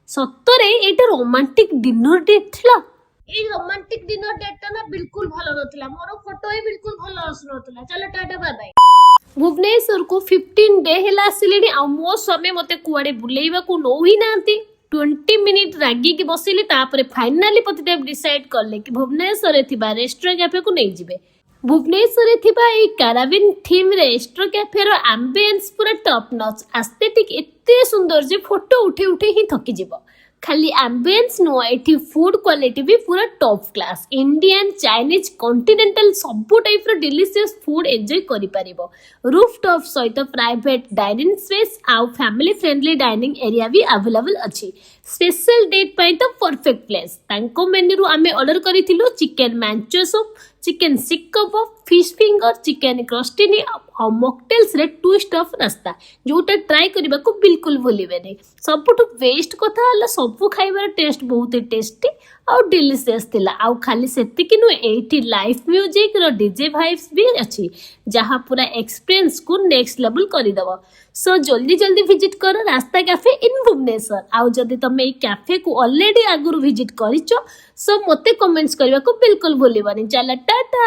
ସତରେ ଏଇଟା romantic dinner date ଥିଲା। ଏଇ ରୋମାଣ୍ଟିକ ଡିନର ଡେଟ୍ ଟା ନା ବିଲକୁଲ ଭଲ ନଥିଲା। ମୋର ଫଟୋ ହିଁ ବିଲକୁଲ ଭଲ ଆସୁନଥିଲା। ଚାଲ, ଟାଟା, ବାଏ ବାଏ। ଭୁବନେଶ୍ୱରକୁ 15 ଡେ ହେଲା ଆସିଲିଣି ଆଉ ମୋ ସ୍ୱାମୀ ମତେ କୁଆଡେ ବୁଲେଇବାକୁ ନଉ ହିଁ ନାହାନ୍ତି। 20 ମିନିଟ୍ ରାଗିକି ବସିଲି। ତାପରେ ଫାଇନାଲି ପତିଦେବ ଡିସାଇଡ୍ କଲେ କି ଭୁବନେଶ୍ୱରରେ ଥିବା ରେଷ୍ଟୁରାଣ୍ଟ କ୍ୟାଫେକୁ ନେଇଯିବେ। ଭୁବନେଶ୍ୱରରେ ଥିବା ଏଇ କାରାବିଆନ ଥିମ୍ ରେଷ୍ଟ୍ରୋ କ୍ୟାଫେର ଆମ୍ବିଏନ୍ସ ପୁରା ଟପ୍ ନଚ୍। ଆସ୍ଥେଟିକ୍ ଏତେ ସୁନ୍ଦର ଯେ ଫଟୋ ଉଠେଇ ଉଠେଇ ହିଁ ଥକିଯିବ। ଖାଲି ଆମ୍ବିଏନ୍ସ ନୁହଁ, ଏଠି ଫୁଡ୍ କ୍ୱାଲିଟି ବି ପୁରା top class. Indian, Chinese, continental ସବୁ ଟାଇପ୍ର ଡେଲିସିୟସ୍ ଫୁଡ୍ ଏନ୍ଜୟ କରିପାରିବ। ରୁଫ୍ ଟପ୍ ସହିତ ପ୍ରାଇଭେଟ୍ ଡାଇନିଂ ସ୍ପେସ୍ ଆଉ ଫ୍ୟାମିଲି ଫ୍ରେଣ୍ଡଲି ଡାଇନିଂ ଏରିଆ ବି ଆଭେଲେବଲ୍ ଅଛି। ସ୍ପେଶାଲ ଡେଟ୍ ପାଇଁ ତ ପରଫେକ୍ଟ ପ୍ଲେସ୍। ତାଙ୍କ ମେନ୍ୟୁରୁ ଆମେ ଅର୍ଡର କରିଥିଲୁ ଚିକେନ ମାଞ୍ଚୋ ସୁପ୍, ଚିକେନ ସିକ୍ କବାବ, ଫିଶ୍ ଫିଙ୍ଗର, ଚିକେନ କ୍ରଷ୍ଟିନି ଆଉ ମକଟେଲ୍ସରେ ଟୁଇଷ୍ଟ ଅଫ୍ ରାସ୍ତା, ଯୋଉଟା ଟ୍ରାଏ କରିବାକୁ ବିଲକୁଲ ଭୁଲିବେନି। ସବୁଠୁ ବେଷ୍ଟ କଥା ହେଲା, ସବୁ ଖାଇବାର ଟେଷ୍ଟ ବହୁତ ଟେଷ୍ଟି ଆଉ ଡେଲିସିୟସ୍ ଥିଲା। ଆଉ ଖାଲି ସେତିକି ନୁହେଁ, ଏଇଠି ଲାଇଭ୍ ମ୍ୟୁଜିକ୍ର ଡିଜେ ଭାଇବ୍ସ ବି ଅଛି, ଯାହା ପୁରା ଏକ୍ସପିରିଏନ୍ସକୁ ନେକ୍ସଟ ଲେଭେଲ କରିଦେବ। ସୋ ଜଲ୍ଦି ଜଲ୍ଦି ଭିଜିଟ୍ କର ରାସ୍ତା କ୍ୟାଫେ ଇନ୍ ଭୁବନେଶ୍ୱର। ଆଉ ଯଦି ତମେ ଏଇ କ୍ୟାଫେକୁ ଅଲରେଡି ଆଗରୁ ଭିଜିଟ୍ କରିଛ, ସୋ ମୋତେ କମେଣ୍ଟସ୍ କରିବାକୁ ବିଲକୁଲ ଭୁଲିବନି। ଚାଲ, ଟାଟା।